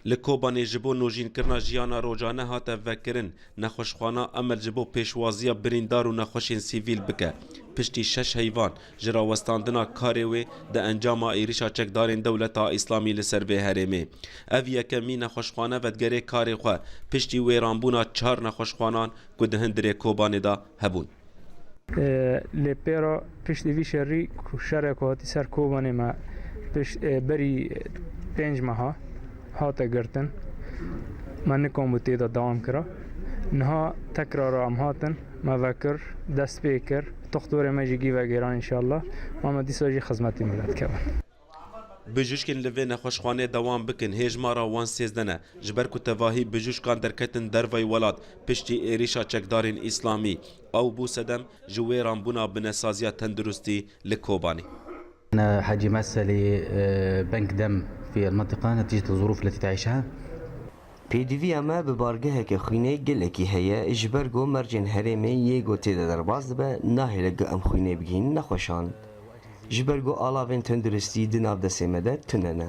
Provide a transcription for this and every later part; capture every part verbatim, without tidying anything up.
Li Kobanê ji bo nûjînkirina jiyana rojane hate vekirin, nexweşxwana Emel ji bo pêşwaziya birîndar û nexweşên sivîl bike. Piştî şeş heyvan ji rawestandina karê wê di encama êrîşa çekdarên Dewleta Îslamî li ser vê herêmê. Ev yekemîn nexweşxane vedigerê karê xwe piştî wêranbûna çar nexweşxwanan ku di hundirê Kobanê de hebûn. Lê pêra piştî vî şerî ku şerê ku hatî ser Kobanê me pişt berî pênc meha hate girtin. Me nikam bû tê de dewam kira. Niha tekrara em hatin, me vekir, dest pê kir. Toxtorê me jî gî vegêran înşallah. Ma me dîsa jî xizmetî milet kevin. Bijûşkên li vê nexweşxanê dewam bikin, hêjmara wan sêzdeh e. Ji ber ku tevahî bijûşkan derketin dervayî welat piştî êrîşa çekdarên Îslamî, ew bû sedem ji wêranbûna binesaziya tenduristî li Kobanê. أنا حاجي مسلي، آه، بنك دم في المنطقة نتيجة الظروف التي تعيشها. Pêdiviya me bi bargeheke xwînê gelekî heye, ji ber ku mercên herêmê yê ku tê de derbas dibe, nahêle ku em xwînê bigihînin nexweşan. Ji ber ku alavên tenduristî di nav destê me de tune ne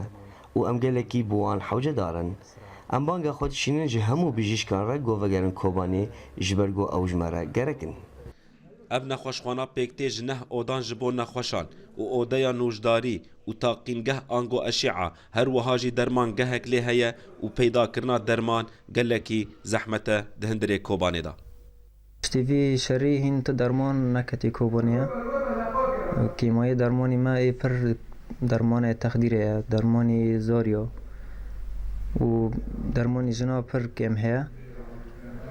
û em gelekî bi wan hewcedar in. Em banga xwe dişînin ji hemû bijîşkan re ku vegerin Kobanê, ji ber ku ew ji me re gerek in. Ev nexweşxwana pêk tê ji neh odan ji bo nexweşan û odeya nûjdarî û taqîngeh ango eşîa, her wiha jî dermangehek lê heye û peydakirina derman gelekî zehmet e di hundirê Kobanê de. Piştî vî şerî hîn tu derman neketî Kobanê ye. Kîmayê dermanî me ê pir dermanê texdîrê ye, dermanî zor yo û dermanî jina pir kêm heye.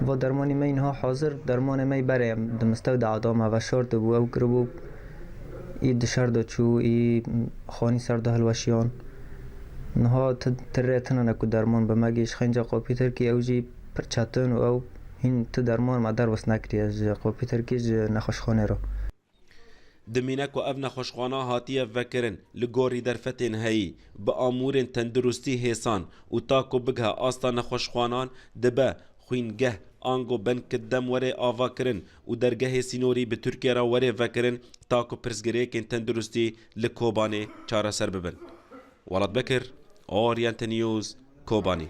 Va dermanî me niha hazir, dermanê me berê em di mistew de adam heve şart dibû, ew kiribû, î di şer de çû, î xanî ser de hilweşiyan. Niha ti rê tine ne ku derman bi me gê ji xênca qopî tirkî ew jî pir çetin û ew hîn ti derman me derbas nekiriye ji qopî tirkî ji nexweşxanê re. Dimîne ku ev nexweşxwana hatiye vekirin li gorî derfetên heyî, bi amûrên tenduristî hêsan û ta ku bigihe asta nexweşxwanan dibe xwîngeh ango benkit dem were avakirin û dergehê sînorî bi Tirkiye re were vekirin ta ku pirsgirêkên tenduristî li Kobanê çareser bibin. Welat Bekir, Oriente News, Kobanê.